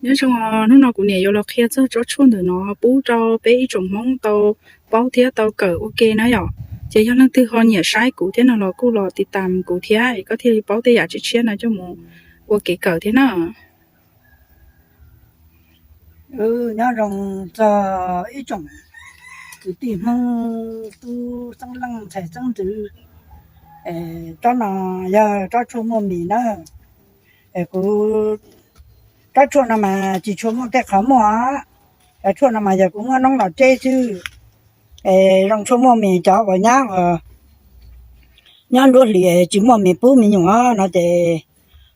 Nyob zoo, hnub no kuv niam yuav los qhia txog tsob tshuaj ntawm no pub rau peb ib tsoom Hmoob tau paub thiab tau kawm ua ke na yom. Ces yog leej twg ho nyiam saib kuv thiab no los kuj los tiv tam kuv thiab es koj thiaj li paub tej yam tshiab tshiab no coj mus ua kev kawm thiab na. Nyob zoo txog ib tsoom kwv tij Hmoob, tub xeeb leej ntxhais xeeb ntxwv, tsob no yog tsob tshuaj muaj mis na. Kuv, tsob tshuaj no mas tsis tshua muaj tej qhov muaj. Tsob tshuaj no mas yog kuv muab noob los tseb xwb. Zoo tshuaj muaj mis, cov uas nyab uas nyob nruab hlis tsis muaj mis pub me nyuam no ces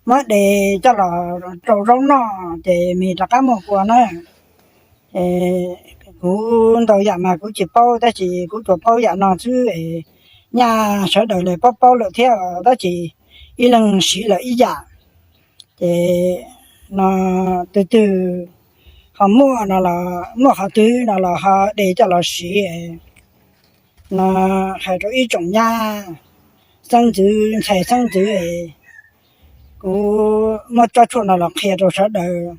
muab de coj los rau zaub noj ces mis rov qab muaj kua na. Kuv ntau yam mas kuv tsis paub tab sis kuv tsuas paub yam no xwb. Nyaj sawv daws los paub paub lawm thiab tab sis ib leeg siv lawm ib yam. Ces no tus twg ho muaj no los muaj qhov twg no los ho de coj los siv. No hais rau ib tsoom nyab xeeb ntxwv, ntxhais xeeb ntxwv, kuv muab tsob tshuaj no los qhia rau sawv daws.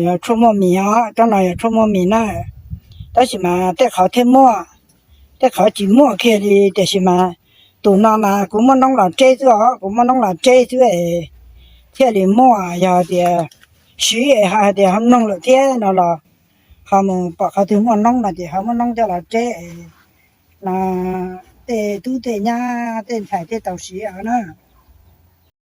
Yog tshuaj muaj mis os, tsob no yog tshuaj muaj mis na. Tab sis mas tej qhov thiaj muaj, tej qhov tsis muaj kiag li, tiam sis mas tus no mas kuv muab noob los tseb xwb os, kuv muab noob los tseb xwb thiaj li muaj. Yog tias siv es ho hais tias ho mloog lawm thiab no los ho mus pom qhov twg muaj noob no ces ho muab noob coj los tseb no tej tub tej nyab tej ntxhais thiaj tau siv os na.